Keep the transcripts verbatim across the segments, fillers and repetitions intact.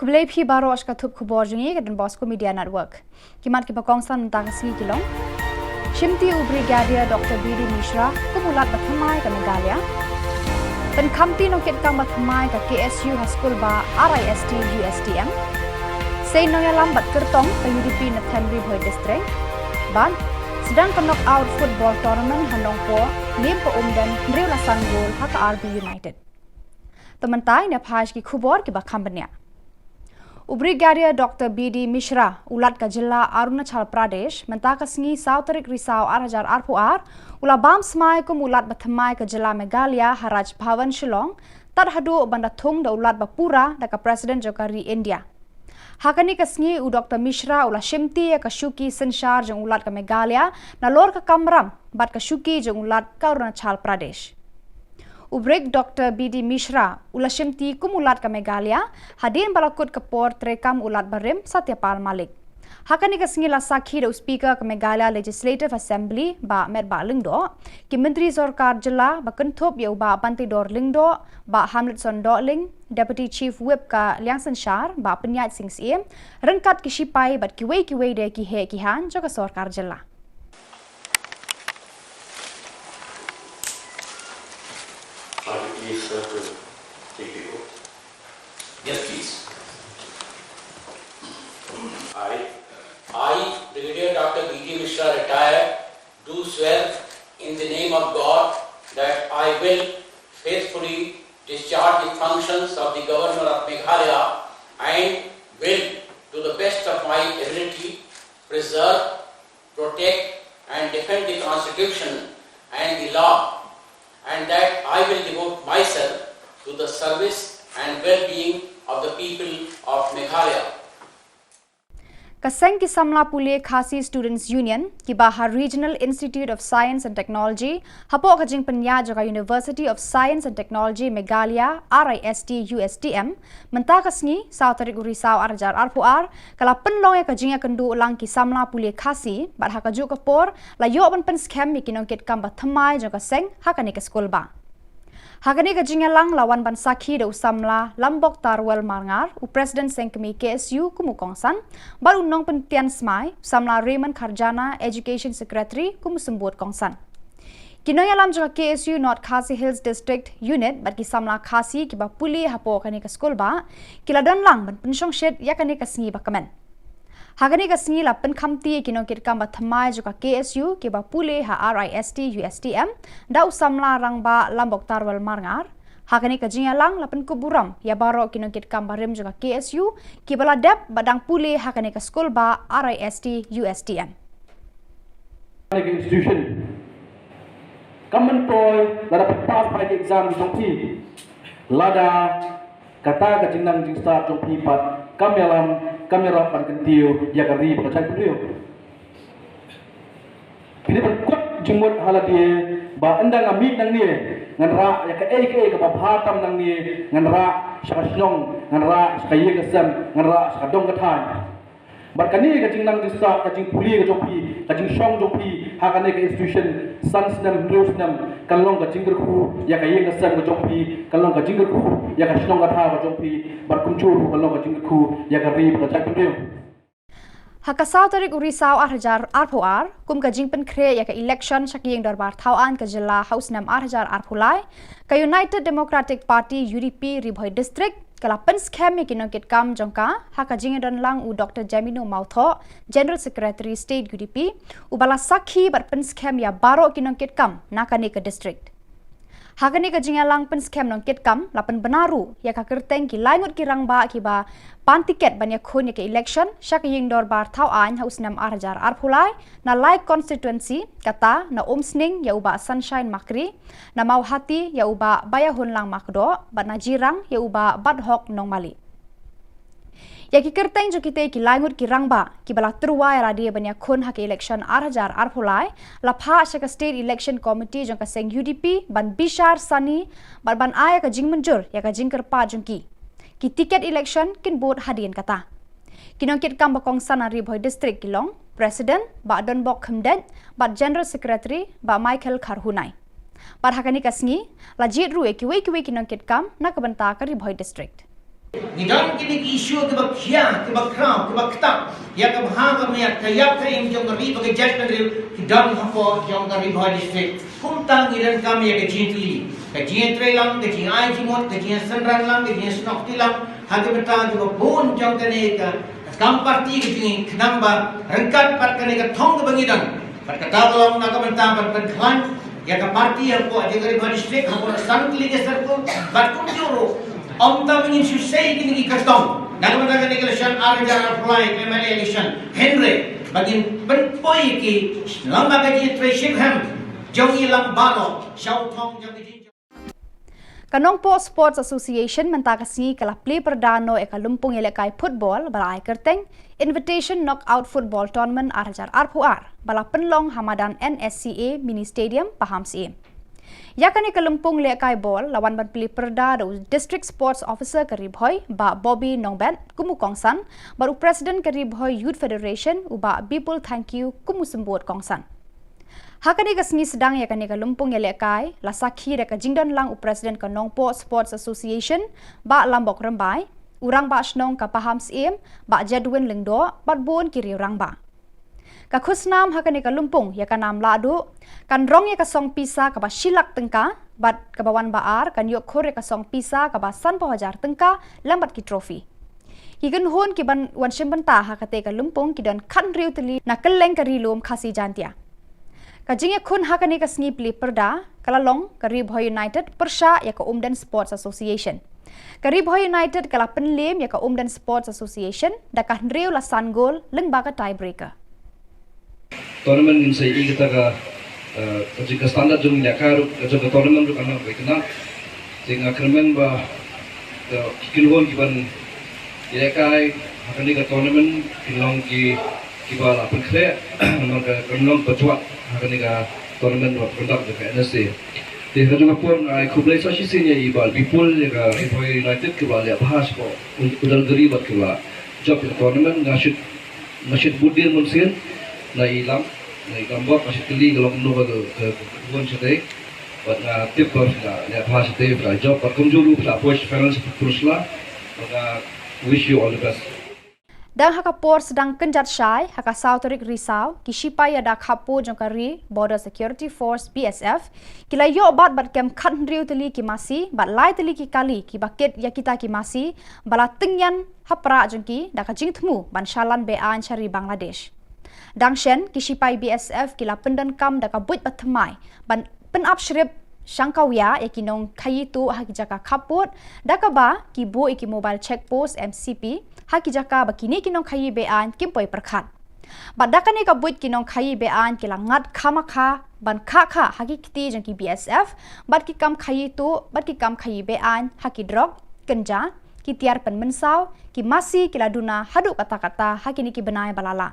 Khublei phi baroh sha ka thup khubor jong ngi ka Don Bosco Media Network. Ki mat kiba kongsan mynta ka sngi ki long: Shimti u Brigadier Doctor B D Mishra kum u Lat bathymmai ka Meghalaya. Pynkhamti nongkitkam bathymmai ka K S U ha skulbah R I S T U S T M. Seng nongïalam bad kyrtong ka U D P na Ri Bhoi District. Bad sdang ka knockout football tournament ha Nongpoh, Lim ka Umden, hynriew la san gol ha ka R B United. Te mynta ngin ïa phai sha ki khubor kiba kham bniah. U Brigadier Doctor B D Mishra, u Lat ka jylla Arunachal Pradesh, mynta ka sngi saw tarik Risaw ar hajar arphew ar, u la bam smai kum u Lat bathymmai ka jylla Meghalaya ha Raj Bhavan Shillong, tad haduh ban da thung da u Lat bapura da ka President jong ka ri India. Ha kane ka sngi u Doctor Mishra u la shimti ïa ka shuki synshar jong u Lat ka Meghalaya nalor ka kamram bad ka shuki jong u Lat ka Arunachal Pradesh. U Brig Doctor B D Mishra u la shimti kum u Lat ka Meghalaya hadien ba la kut ka por treikam u Lat barim Satya Pal Malik. Ha kane ka sngi la sakhi da u Speaker ka Meghalaya Legislative Assembly Bah Metbah Lyngdoh, ki Myntri Sorkar Jylla ba kynthup ïa u Bah Banteidor Lyngdoh, Bah Hamletson Dohling, Deputy Chief Whip ka Liang Synshar Bah Pynïaid Sing Syiem, ryngkat ki shipai bad kiwei kiwei de ki heh ki hain jong ka Sorkar Jylla. Are you please, sir, to take the oath? Yes, please. I, I, Brigadier Doctor B D Mishra, retired, do swear in the name of God that I will faithfully discharge the functions of the Governor of Meghalaya and will, to the best of my ability, preserve, protect and defend the Constitution and the law, and that I will devote myself to the service and well-being of the people of Meghalaya. Ka seng ki samla pule Khasi Students Union, kiba ha Regional Institute of Science and Technology, hapoh ka jingpynïaid jong ka University of Science and Technology Meghalaya, R I S T U S T M, mynta ka sngi, saw tarik u Risaw ar hajar arphew ar, ka la pynlong ïa ka jingïakynduh lang ki samla pule Khasi, bad ha kajuh ka por, la ïoh ban pynskhem ïa ki nongkitkam bathymmai jong ka seng, ha kane ka skulbah. Ha kane ka jingïalang la wan ban sakhi da u samla Lambok Tarwel Marngar, u President Seng Kmie K S U kum u kongsan, bad u nongpyntian smai, u samla Raymond Kharjana, Education Secretary kum u symbud kongsan. Ki nongïalam jong ka K S U North Khasi Hills District Unit bad ki samla Khasi kiba pule hapoh kane ka skulbah, ki la don lang ban pynshongshit ïa kane ka sngi ba kmen. Ha kane ka sngi la pynkhamti ïa ki nongkitkam bathymmai jong ka K S U kiba pule ha R I S T U S T M, da u samla rangbah Lambok Tarwel Marngar. Ha kane ka jingïalang la pynkup burom ïa baroh ki nongkitkam barim jong ka K S U kiba la dep bad dang pule ha kane ka skulbah R I S T U S T M. Kane ka institution, kam myntoi lada phi pass bha ïa ki exam jong phi, lada kata ka jingnang jingstad jong phi pat kam ïalam, kam ïarap ban kyntiew ïa ka ri bad ka jaitbynriew. Phi dei ban kut jingmut ha lade ba ynda nga mih nangne, ngan rah ïa kaei kaei kaba bha tam nangne, ngan rah sha ka shnong, ngan rah sha ka ïing ka sem, ngan rah sha ka dong ka thaiñ. Bad kane ka jingnang jingstad, ka jingpule ka jong phi, ka jingshong jong phi ha kane ka institution san snem hynriew snem, kan long ka jingkyrkhu ïa ka ïing ka sem ka jong phi, kan long ka jingkyrkhu ïa ka shnong ka thaw ka jong phi, bad kumjuh ruh kan long ka jingkyrkhu ïa ka ri bad ka jaitbynriew. Ha ka saw tarik u Risaw ar hajar arphew ar, kum ka jingpynkhreh ïa ka election sha ka Ïing Dorbar Thaw Aiñ ka jylla ha u snem ar hajar arphew lai, ka United Democratic Party, U D P, Ri Bhoi District, ka la pynskhem ïa ki nongkitkam jong ka, ha ka jingïadon lang u Doctor Jemino Mawthoh, General Secretary State U D P, uba la sakhi bad pynskhem ïa baroh ki nongkitkam na kane ka district. Ha kane ka jingïalang pynskhem nongkitkam, la pynbna ruh ïa ka kyrteng ki lai ngut ki rangbah kiba pan tiket ban ïakhun ïa ka election sha ka Ïing Dorbar Thaw Aiñ ha u snem ar hajar arphew lai, na lai constituency, kata na Umsning ïa u Bah Sunshine Makri, na Mawhati ïa u Bah Baïahunlang Makdoh, bad na Jirang ïa u Bah Bathok Nongmali. Ïa ki kyrteng jong kitei ki lai ngut ki rangbah kiba la tyrwa ïa lade ban ïakhun ha ka election ar hajar arphew lai, la phah sha ka State Election Committee jong ka seng U D P ban bishar sani bad ban ai ïa ka jingmynjur ïa ka jingkyrpad jong ki. Ki tiket election kin bud hadien kata. Ki nongkitkam ba kongsan na Ri Bhoi District ki long President Bah Donbok Khymdeit bad General Secretary Bah Michael Kharhunai. Bad ha kane ka sngi, la jied ruh ïa kiwei kiwei ki nongkitkam na ka bynta ka Ri Bhoi District. Ngi don kine ki issue kiba khia, kiba khraw, kiba ktah ïa ka bha ka miat, ka ïap ka im jong ka ri bad ka jaitbynriew ki don hapoh jong ka Ri Bhoi District. Kumta ngi donkam ïa ka jingtylli, ka jingïatreilang, ka jingai jingmut, ka jingïasynran lang, ka jingïasnoh kti lang ha ki bynta kiba bun jong kane ka kam party ka jong ngi, khnang ba ryngkat bad kane ka thong kaba ngi don, bad kata ka long na ka bynta ban pynkhlaiñ ïa ka party hapoh jong ka Ri Bhoi District, hapoh san tylli ki circle, bad kumjuh ruh ym tang ba ngin shu sei kine ki kyrtong na ka bynta kane ka election ar hajar arphew lai, M L A election, hynrei ba ngin pynpoi ïa ki lyngba ka jingtrei shitrhem jong ngi lang baroh sha u thong jong ka jing Ka Nongpoh Sports Association mynta ka sngi ka la plie pyrda noh ïa ka lympung ïalehkai football ba la ai kyrteng Invitation Knockout Football Tournament ar hajar arphew ar ba la pynlong ha madan N S C A Mini Stadium, Pahamsyiem. Ïa kane ka lympung lehkai ball la wan ban plie pyrda da u District Sports Officer ka Ri Bhoi, Bah Bobby Nongbet, kum u kongsan, bad u President ka Ri Bhoi Youth Federation, u Bah Bipul Thangkhiew, kum u symbud kongsan. Ha kane ka sngi sdang ïa kane ka lympung ïalehkai, la sakhi da ka jingdon lang u President ka Nongpoh Sports Association, Bah Lambok Rymbai, u Rangbah Shnong ka Pahamsyiem, Bah Jedwin Lyngdoh, bad bun ki riew rangbah. Ka khusnam ha kane ka lympung ïa ka nam lahduh kan rong ïa ka song pisa kaba shi lak tyngka, bad kaba wan ba ar kan ïoh khur ïa ka song pisa kaba sanphew hajar tyngka lem bad ki trophy. Ki kynhun kiban wan shim bynta ha kata ka lympung ki don khathynriew tylli na kylleng ka Ri Lum Khasi Jaiñtia. Ka jingïakhun ha kane ka sngi plie pyrda ka la long ka Ri Bhoi United pyrshah ïa ka Umden Sports Association. Ka Ri Bhoi United ka la pynliem ïa ka Umden Sports Association da ka hynriew la san gol lyngba ka tiebreaker. Tournament ngin sa ïohi kata ka, eh, ka jing ka standard jong ngi ïalehkai ruh, ka jong ka tournament ruh kan long kaba khynnah. Te nga kyrmen ba, eh, ki kynhun kiban ïalehkai ha kane ka tournament kin long ki, kiba la pynkhreh namar ka, kan long ba jwat ha kane ka tournament ba pyndap da ka N S A. Te ha ka jong ka por nga ai khublei sa shisien ïa i Bah Bipul ïa ka Ri Bhoi United kiba la leh bha shapoh u, u dang gari bad kiba la jop ïa ka tournament. Nga shait Nga shait bud dien mynsiem na i Lam, na i Lambok, nga shait kylli ka long kumno ka, ka, ka khubor shatei. Bad nga tip ba phi la leh bha shatei, phi la jop, bad kumjuh ruh phi la poi sha final sha pyrshah. Bad nga wish you all the best. Dang ha ka por sdang kynjat shai, ha ka saw tarik Risaw, ki shipai ïada khappud jong ka ri, Border Security Force, B S F, ki la ïoh bat bad kem khathynriew tylli ki masi, bad lai tylli ki kali, kiba kit ïa kita ki masi ba la tyngian ha prah jong ki da ka jingthmu ban shalan be-aiñ sha ri Bangladesh. Dang shen, ki shipai B S F ki la pyndonkam da ka buit bathymmai ban pynap shrip shangkawia ïa ki nongkhaii tuh ha ki jaka khappud, da kaba ki buh ïa ki mobile check post, M C P, ha ki jaka ba kine ki nongkhaii be-aiñ kim poi pyrkhat. Bad da kane ka buit ki nongkhaii be-aiñ ki la ngat khamakha ban khah khah ha ki kti jong ki B S F, bad ki kam khaii tuh, bad ki kam khaii be-aiñ ha ki drok, kynja, ki tiar pynmynsaw, ki masi ki la duna haduh katta katta ha kine ki bnai ba la lah.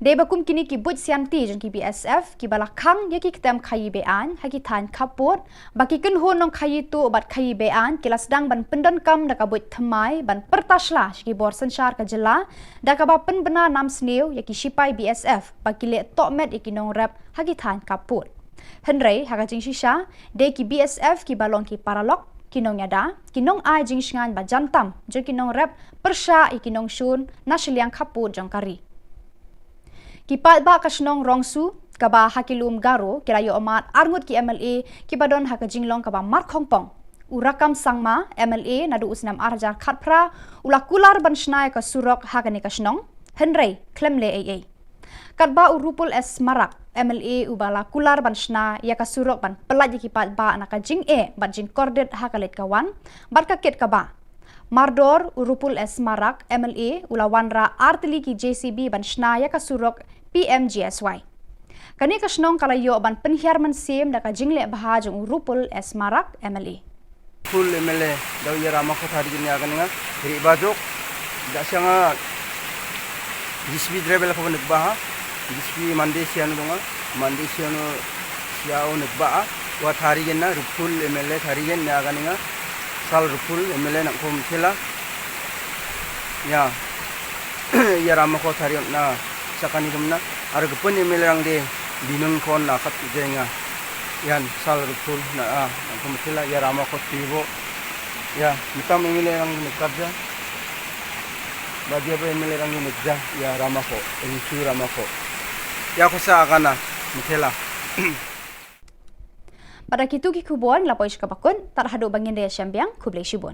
Dei ba kum kine ki buit sianti jong ki B S F kiba la khang ïa ki ktem khaii be-aiñ ha ki thaiñ khappud, ba ki kynhun nongkhaii tuh bad khaii be-aiñ ki la sdang ban pyndonkam da ka buit thymmai ban pyrta shla sha ki bor synshar ka jylla, da kaba pynbna nam sniew ïa ki shipai B S F ba ki leh tohmet ïa ki nongrep ha ki thaiñ khappud. Hynrei ha ka jingshisha, dei ki B S F kiba long ki paralok, ki nongïada, ki nongai jingshngaiñ ba jan tam jong ki nongrep pyrshah ïa ki nongshun na shiliang khappud jong ka ri. Ki paidbah ka shnong Rongsu, kaba ha ki lum Garo, ki la ïoh mad arngut ki M L A kiba don ha ka jinglong kaba markhongpong. U Rakkam Sangma, M L A naduh u snem ar hajar khatphra, u la kular ban shna ïa ka surok ha kane ka shnong, hynrei khlem leh ei ei. Katba u Rupul S Marak, M L A uba la kular ban shna ïa ka surok ban pyllait ïa ki paidbah na ka jingeh bad jingkordit ha ka leit ka wan bad ka kit ka bah. Mardor u Rupul S Marak, M L A, u la wanrah ar tylli ki J C B ban shna ïa ka surok P M G S Y. Kane ka shnong ka la ïoh ban pynhiar mynsiem da ka jingleh bha jong u Rupul S Marak, M L A. Full M L A, da u Ïaram Akhotharigen ïa kane nga, rieh ba jok, da sha nga, J C B driver la pha ba nukba ha, J C B Monday sha nu dong ha, Monday sha nu sha u nukba ha, wa Tharigen na, Rupul M L A Tharigen ïa kane nga, sal Rupul M L A nang khom thela, ïa, Ïaram Akhotharigen na, sha kane kumna, ar gupun M L A rang de, binun khon na khat jeng nga, ïan sal Rupul na, a, nang khom thela, Ïaram Akhotharigen bo, Ya, mitam M L A rang ine kap ja. Ba dia ba M L A rang ine ja, ya rama ko, ene su rama ko. Ya ko sa agana, mithela. Bad da kitu ki khubor ngi la poi sha kaba kut, tad haduh ba ngin da ïashem biang, khublei shibun.